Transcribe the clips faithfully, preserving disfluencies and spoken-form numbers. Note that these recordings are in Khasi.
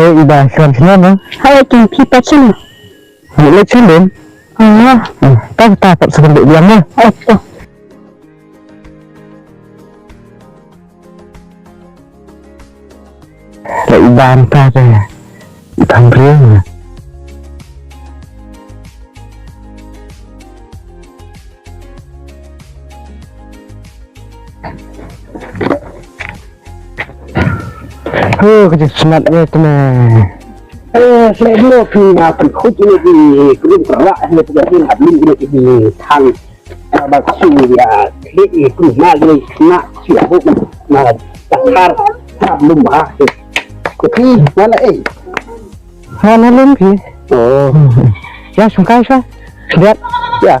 Eh, i ba shuwa shuwa mo. Hai, kin phi pat shuwa. Ni leh shuwa. Ah. Hmm, ta ta pat shuwa dek biang mo. Oh, oh. Leh i ba ta te. I tam briew. Huh, ka jingsnat ïa tne. Eh, sle mo phi nga pynkhut ïa ki krum kra ïa ki hap lim ïa ki thang. Ka ba su ïa ki krum ma ïa ki na ki hok na ka thar hap lum ba. Ko phi na la eh. Ha na lim phi. Oh. Ya sum kai sa. Ya. Ya.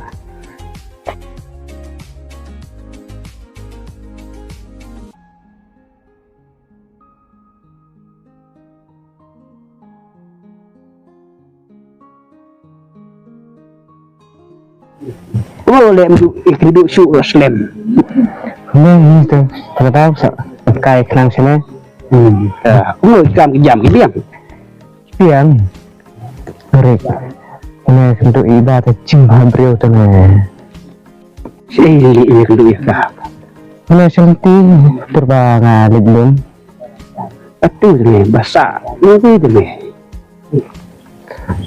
Oh, lem du, ik du su la slem. Nang ni tu, kata sa kai khnang sini. Hmm. Ya, oh, kam ki jam ki biang. Biang. Rek. Nang tu iba ta jing ha briew tu ne. Shisha ïa ka duh ïa ka. Nga sngewthuh pyrba nga leit lum. Atu te me basa ngi te me.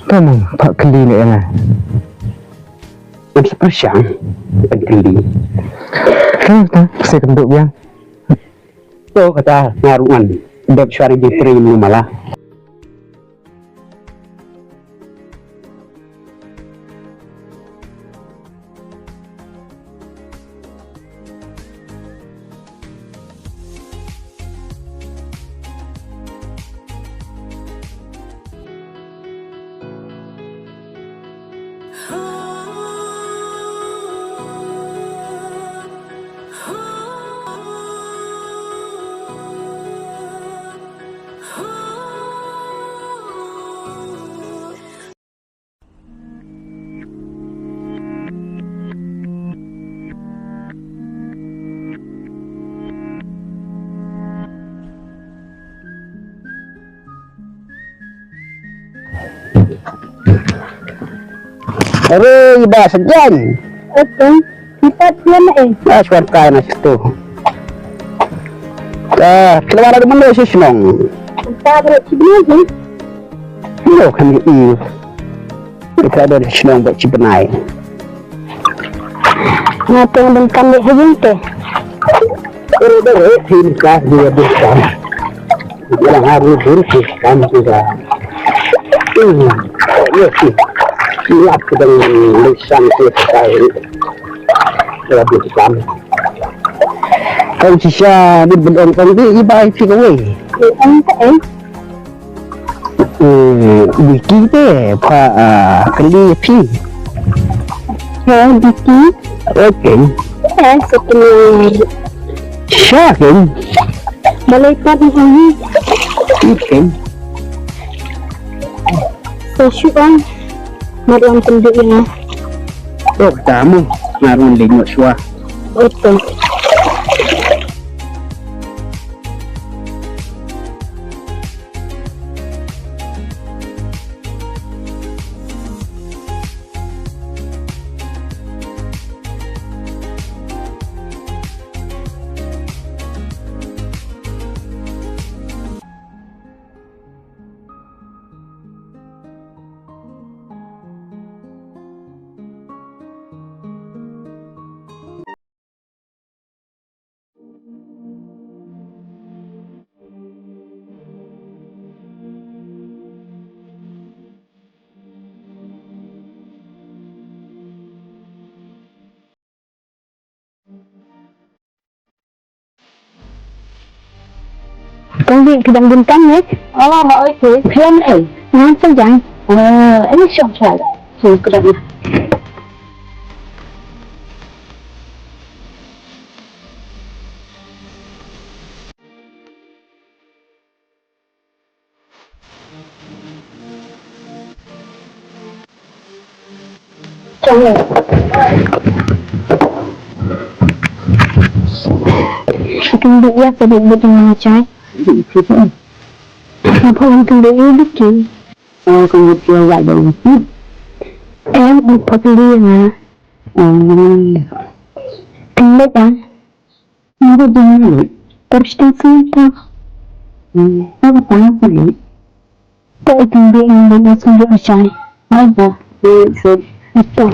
Ka mong pha kylli ne nga. Ngan sa pyrshang ban kylli. Ka ta se ka duh biang. To kata nga ruh ngan dep shwa ri di tri mala. Are, i ba Sajan. Oke. Kita tiada eh. Ba shuwa kai na situ. Ka, kita wala da mano si shnong. Kita bro, si bro, si. Lo kan i. Kita da shnong ba si benai. Nga teng bengkam deh hajin te. Ere deh, eh, tim ka dia bengkam. Dia haru bun bengkam juga. Hmm, ya sih. Siap sedang lisan kita ini. Dia bengkam. Kan sisa bun bengkam di ibai sih kawai. Eh, ang tak eh. Eh, Vicky te pha, ah, kali phi. Ha, Vicky. Okay. Eh, sekenar. Sha ken. Malay pat ni. Okay. Sa shu on. Marwan tenduk ya. Oh, tamu. Marwan lingok shwa. Okay. Kong Bik, ki dang bun kam ne? Oh, ma oi, ki. Phian eh. Ngan sa jang. Ah, ini shong shal. Shong kedap na. Chicken bit ya, ka bit bit yang mana chai? Apa yang kembali bikin? Oh, kembali ke awak dah bikin. Em, apa kali ya? Hmm. Kembali dah. Ngi dei ngi leit. Ter sdang sngewthuh. Hmm, haba tang ngi leit. Te ïa kyndiah ngi leit ïa sngewthuh ïa shai. Haba, eh, sngewthuh. Ito.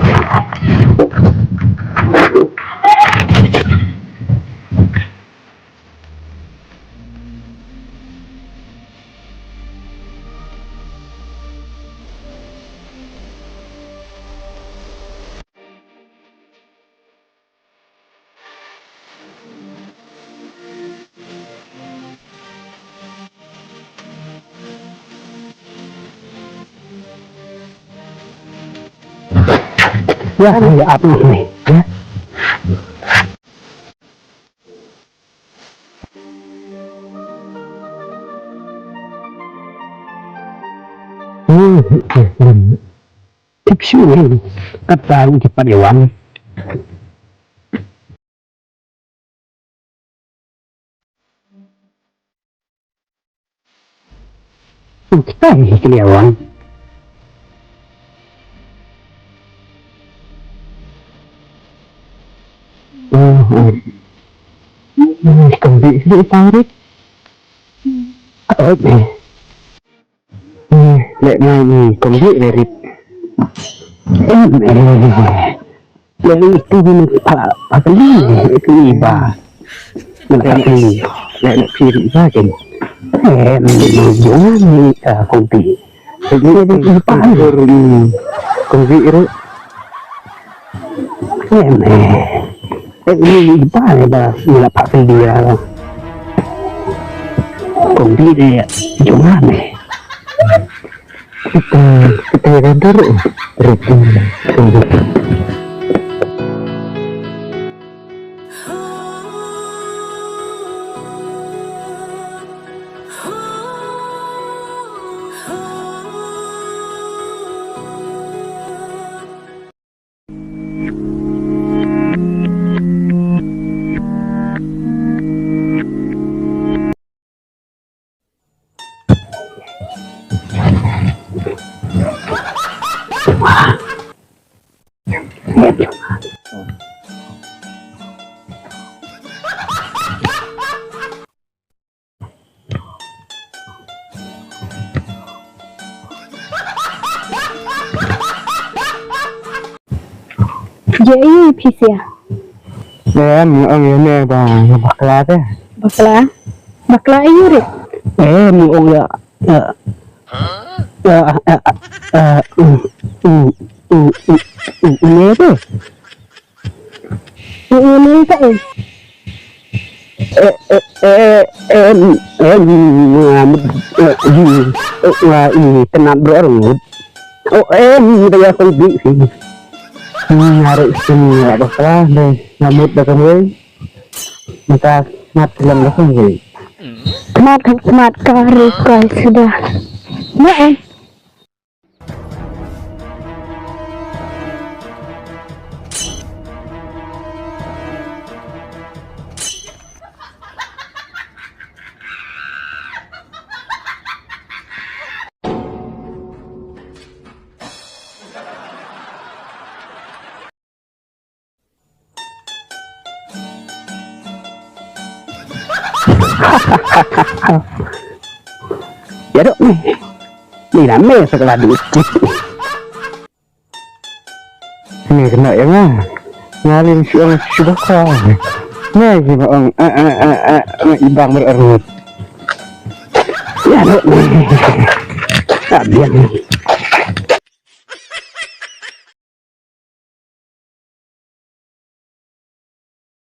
Ya, ya, apa ni? Ya. Hmm, hmm, hmm. Tip shuh ni. Kata ruh cepat dia wan. Kita ni kena wan. Oh, oh. Ni kembali sini tarik. Oh, eh. Eh, leh ngai ni kong dik leh rit. Em, eh. Leh rit tu ni pa, pa kali ni, tu ni ba. Mana pa kali. Leh, leh pi rit ba ken. Em, ni jong ni, ah, kong dik. Rit ni, rit ni pa ni. Kong dik rit. Em, eh. Eh, ni, ni ba ni ba, ni la pa kali ya. Kong dik ni, jong ni. Kita, kita render, render. Ïa aïu phi sia? Em, ong ïa ne ba bakla te. Bakla? Bakla aïu re? Em, ong ïa, ïa, ïa, ïa, ïa, u, u, u, u, u, ne te. Ini ka eh. Eh, eh, eh, em, em, ngam, eh, i, eh, wa i, tenat bro rngut. Oh, em, da ya kong bi si. Ngare sin ya bakla, de, ngamut da kong wei. Mata, mat lam da kong wei. Mat, mat, kare, kai, sudah. Na, em. Ïa dok ni. Ni na me sa ka la dut. Ni kena ïa nga. Nga lim shu ong shu ba ka. Ni ki ba ong, eh, eh, eh, eh, eh, i bang ber erut. Ïa dok ni. Ka biang.